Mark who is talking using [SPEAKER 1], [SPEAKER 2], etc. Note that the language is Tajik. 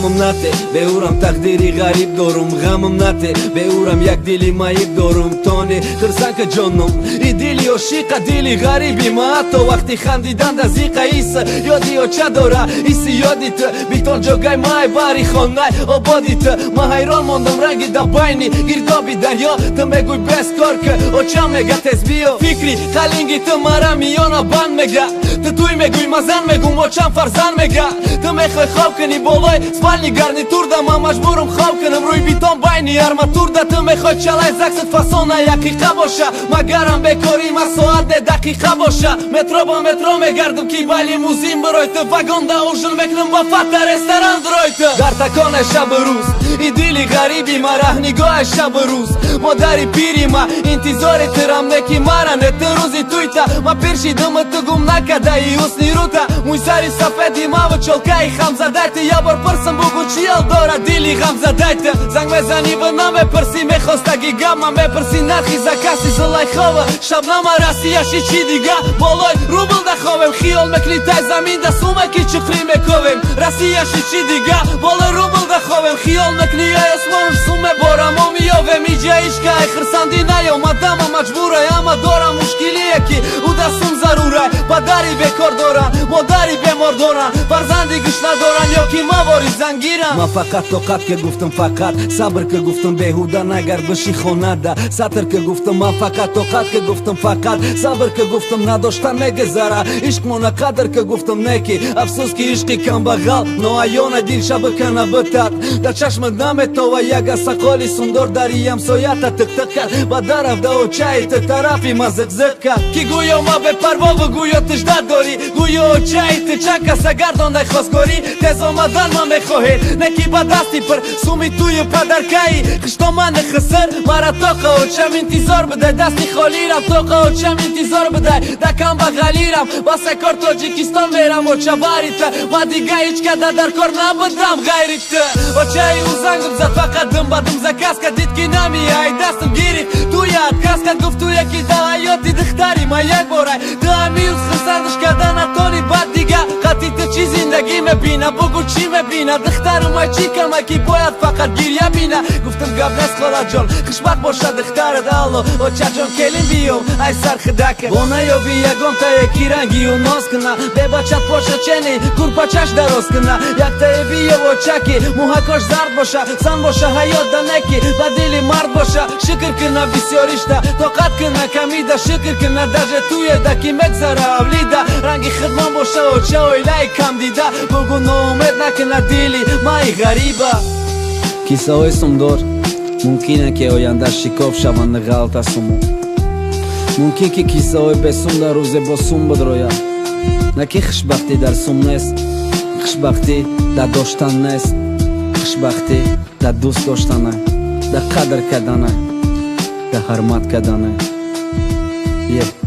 [SPEAKER 1] Ғамам нате, беурам тақдири ғариб дорум. Ғамам нате, беурам як дили маиб дорум. Тони хирсанка ҷоном, и дили ошиқа, дили ғариби ма ҳатто вақти хандидан да зиқа иса ёди оча дора, иси ёди ту битон ҷогай май бари хонай ободи ту. Ма ҳайрон мондам, ранги да байни гирдоби дарё. Ту мегӯй бескор ки очам мега тез биё. Фикри қалинги ту мара миёна банд мега. Ту туй мегӯй, ма зан мегум, очам фарзанд мега. Ту мехоҳӣ хоб кунӣ болои спальный гарнитурда, ман маҷбурум хоб кунам рӯи битон байни арматурда. Ту мехоҳӣ чалай заксат фасона яқиқа боша, магарам бекорӣ ма соат не дақиқа боша. Метро ба метро мегардам, ки ба лимузин бирой ту. Вагонда ужин мекунам, ба фата ресторан дурой ту. Дар таконе шабу рӯз и дили ғариби ма раҳнигоҳи шабу рӯз. Модари пири ма интизори тирам, не ки мара не ту рӯзи туйта. Ма пир шидуму ту гум накадаи ҳусни рута. Мӯйсари сафеди маву чолкаи хамзадай ту. Я бор пурсам, бугу, чиёл дора дили ғамзадай ту. Занг мезанӣ ва намепурсӣ, мехостаги гап ма мепурсӣ. Нархи закаси Зулайхова, Шабнама, Россияши чи дига. Болои рубл да ховем, хиёл мекунӣ тай замин да сумаки чуқрӣ мековем. Россияши чи дига, болои рубл да ховем, хиёл мекунӣ ай осмонуш сум мебора, мо меёвем. Иҷа ишка ай хирсандӣ наёмадама маҷбурай, ама дорам мушкилие ки ӯ да сум зарурай. Падари бекор доранд, модари бемор доранд, фарзанди гӯш надоранд ё ки мавори зангиранд. Ман фақат тоқат ки гуфтам, фақат сабр ки гуфтам, беҳуда нагард биши хонада сатр ки гуфтам. Ман фақат тоқат ки гуфтам, фақат сабр ки гуфтам, надоштан мегузара, ишқмона қадр ки гуфтам. Неки афсӯс, ки ишқи камбағал ноаёна дил шабакана битад, дар чашмат наметова. Яга сақоли сундор дари ҳамсоята тиқтиқ кард, ба дарафда очаи ту тарафи ма зиқзиқ кард, ки гӯё ма бепарвову гӯё тиждат дорӣ, гӯё очаи ту чанд каса гардондай хостгорӣ. Тез омадан ман мехоҳед, не ки ба дасти пир суми тую падаркаи хиштомани хисир. Мара тоқа очам интизор бидай, дасти холирам, тоқа очам интизор бидай, дакам бағалирам. Басакор Тоҷикистон мерам, оча, бари ту ма дига ҳеҷ када дар кор набудам ғайри ту. Очаи ӯ зангам зад, фақат дум ба дум заказ кард, дид ки намеяй, дастам гирифт, туя отказ кард. Гуфт, туя ки да ҳаёти духтари ма як борай, ту ҳамиюз хурсандаш карда натони, баъд дига қати ту чӣ зиндагӣ мебина, бугу, чӣ мебина? Духтарумай чӣ кама, ки бояд фақат гирья бина? Гуфтам, гап нест, холаҷон, хушбахт бошад духтарат. Алло, очаҷон, келин биём ай сархидака. Бо наёби ягонтае ки рангию ноз куна, бебачат боша, чени курпачаш дароз куна. Яктае биёв, очаки мӯҳакош зард боша, зан боша, ҳаёт да неки ба дили мард боша. Шукр куна бисёришта, тоқат куна камида, шукр куна даже туеда ки мегзара авлида. Ранги хидмон боша, оча, оилаи камдида. Бугу, ноумед накуна дили маи ғариба. Кисаҳои сумдор мумкине ки оянда шикоф шаванд, ғалта суму. Мумкин ки кисаҳои бесум дар рӯзе бо сум бидрояд. На ки хушбахтӣ дар сум нест, хушбахтӣ дар доштан нест, хушбахтӣ дар дӯст доштана, дар қадр кардана, дар ҳурмат кардана е.